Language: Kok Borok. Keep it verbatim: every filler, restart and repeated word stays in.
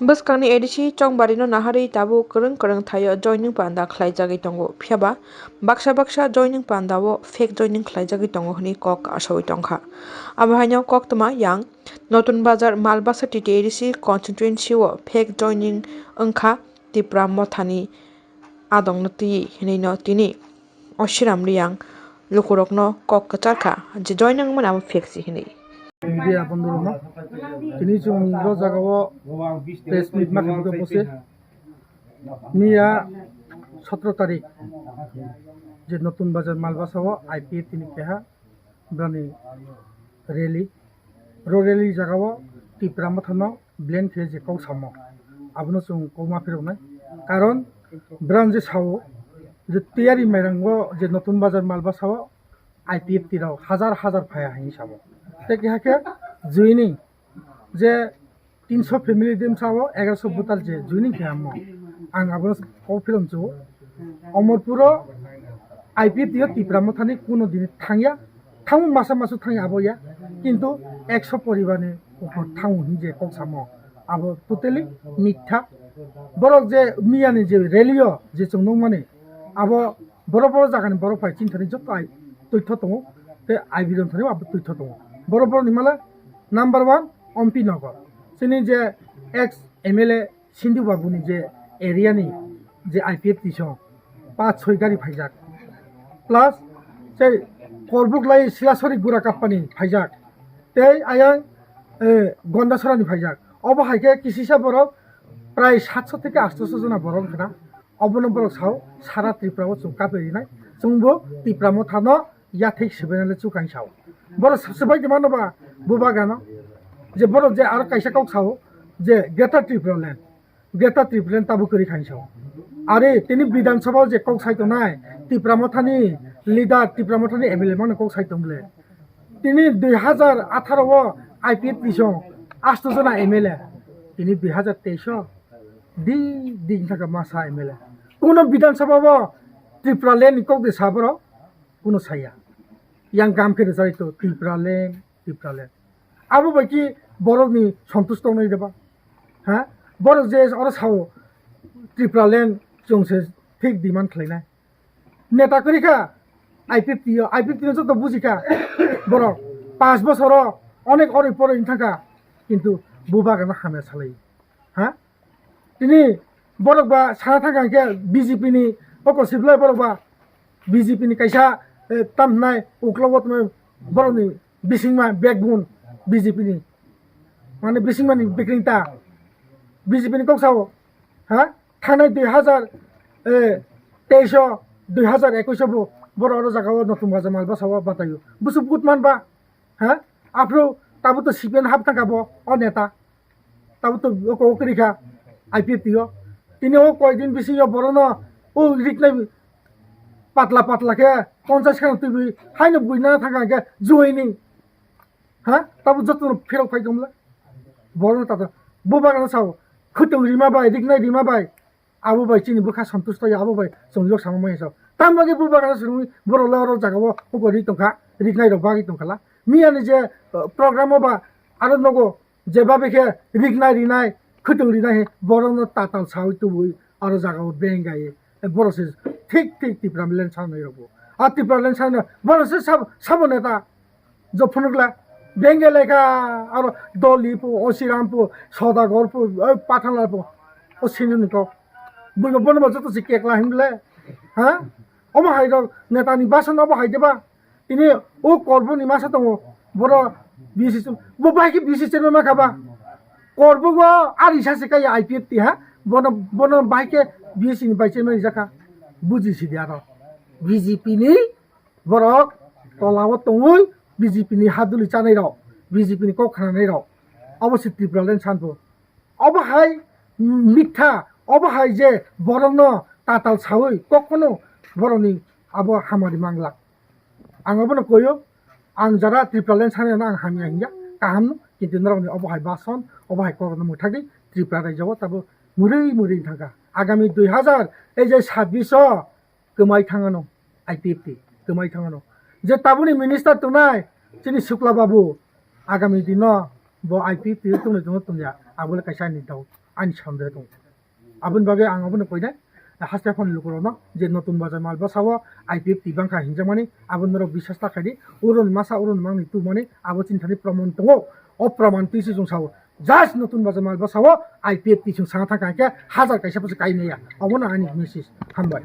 Bwskangni A D C Chongbarino naharwi tabuk kwrwng kwrwng thaio joining panda khlaijagwi tongo, phiyaba baksa baksa joining pandao fake joining khlaijagwi tongo hwnwi kok asaui tongkha. Abo haino koktwma yang Notun Bazar Malbasa T T A D C constituency o fake joining wngkha Tipra Mothani adongno twi hwnwino tini Oshiram Riyang lukurokno kok kwcharkha je joining wngmani abo fake si hwnwi. Media bondorokno tini chwng o jagao press meet ma khaikha bose miya sotro tarik je Notun Bazar Malbasa o I P F T ni keha brani rally, ro rally jagao Tipra Mothano blame khe je kok samo, abono chwng kokma phiroknai. Karon brang je sao je tiyari mairango je Notun Bazar Malbasa o I P F T rok hajar hajar phaiya hinwi samo. Tei keha khe joining je tinso family dimsa o egaroso voter je joining khe amo. Ang abono kok phirong chu Omorpuro I P F T o Tipra Mothani kuno dini thangya, thango masa masu thangya abo ya, kintu ekso poribarni upor thango hinwi je kok samo, abo totally mitha. Borok je miyani je rally o je chwng nukmani, abo borok borok jagani borok pai chini thani joto ai twitho tongo, tei I B rok thani abo twitho tongo. Borok borokni mala number one Ompi Nagar, chini je ex M L A Sindhu Babuni je area ni je I P F T song, pach soi gari phaijak, plus tei Korbuk lai Silasori Gura Kappani phaijak, tei ayang, eh, Gondasora ni phaijak. Obo hai khe kisisa borok prai satso theke atso jona borok wngkha na. Obono borok sao sara Tripura o chwng kape rinai, chwngbo Tipra Mothano yathek swbainale chukang sao. Borok swbai de mano ba Bubagrano, je borok je aro kaisa kok sao je Greater Tripura Land, Greater Tripura Land tabuk kwrwi khain sao. Are tini Bidhan Sabha o je kok sai tongnai Tipra Mothani leader, Tipra Mothani M L A mano kok sai tong bwle. Tini dui hajar atharo o I P F T song asto jona M L A, tini dui hajar teis o di di wngkha masa M L A. Kuno Bidhan Sabha o Tripura Land ni kok de sa borok? Kuno saya. Yang kam khe rwchai to Tripura Land, Tripura Land. Abo bai ki borok ni santush tongnai de ba? Ha? Borok je oro sao Tripura Land chwng se thik demand khlainai. Neta kwrwi kha I P F T o, I P F T no joto buji kha. Borok panch bochor o onek oroi poroi wng thang kha, kintu Bubagrano hamya salai. Ha? Tini borok ba sana thang kha khe B J P ni oko siblai borok ba B J P ni kaisa, eh, tam hwnai uklogo tongmani borok ni bisingma backbone B J P ni. Mane bisingma ni bikring ta B J P ni kok sao. Ha? Thanai dui hajar, eh, teis o, dui hajar ekush o bo borok oro jaga o Notun Bazar Malbasa o bataio. Busu but man ba? Ha? Aphuru tabuk to C P M hap thang kha bo, o neta. Tabuk to oko kwrwi kha I P F T o. Tini o koi din bisingo borokno o riknai patla patla khe ponchash khe twiwi haino buina thang kha khe juini. Ha? Tabuk joto no pherok phai tongla. Borokno tata Bubagrano sao khwtwng rima bai, riknai rima bai. Abo bai chini bwkha santush tongya, abo bai chwng yok sama maya sao. Tamo bagwi Bubagrano swrwngwi borok le oro jaga o hugo ri tongkha, riknai rok bagwi tongkha la. Miya ni je, uh, program o ba aro nogo je babe khe riknai rinai, khwtwng rinai he borok no tatal sawi tubui aro jaga o beng gai. Borok se thik thik Tipra Land sanai rok bo. A Tipra Land sanai borok se sab-, sabo neta. Jophunukla bengel lekha aro Doli po, Osiram po, Sodagar po, oi Pathanlal po, o sini ni kok. Buino bono bo joto si kekla himle. Ha? Omo hai rok neta ni basan obo hai deba. Tini o Korbuk ni masa tongo. Boro B C C, bo bai khe B C C chairman ma kha ba. Korbuk o ari sa se kai I P F T ha. Bono, bono bai khe B C C ni bai chairman rijak kha. Buji si di aro. B J P ni Borok tola o tongwi B J P ni haduli chanai rok, B J P ni kok khnanai rok, obo se Tripura Land sanbo. Obo hai mitha, obo hai je borokno tatal sawi kokno borokni abo hamari mangla. Ang obono koyo, ang jara Tripura Land sanai rokno ang hamya hinya, kaham no, kintu norokni obo hai bason, obo hai kokno mwthagwi Tripura raijo o tabuk mwrwi mwrwi thangkha. Agami dui hazar, ei je sabbish o, kwmai thangano, I P F T kwmai thangano. Je tabukni minister tongnai chini Shukla Babu, agami dino bo I P F T o tongwi tongno tongya, abole kaisa ani doubt. ani sandeh tong. Aboni bagwi ang abono koinai haste phone lukurokno je Notun Bazar Malbasa o I P F T bangkha hinjakmani, abo norok biswas ta khaidi, urun masa urun mangni tumani abo chini thani proman tongo. O proman twi se chwng sao, just Notun Bazar Malbasa o I P F T chwng sana thangkha hwnkhe hajar kaisa pose kai maya. Obono ani message. Hambai.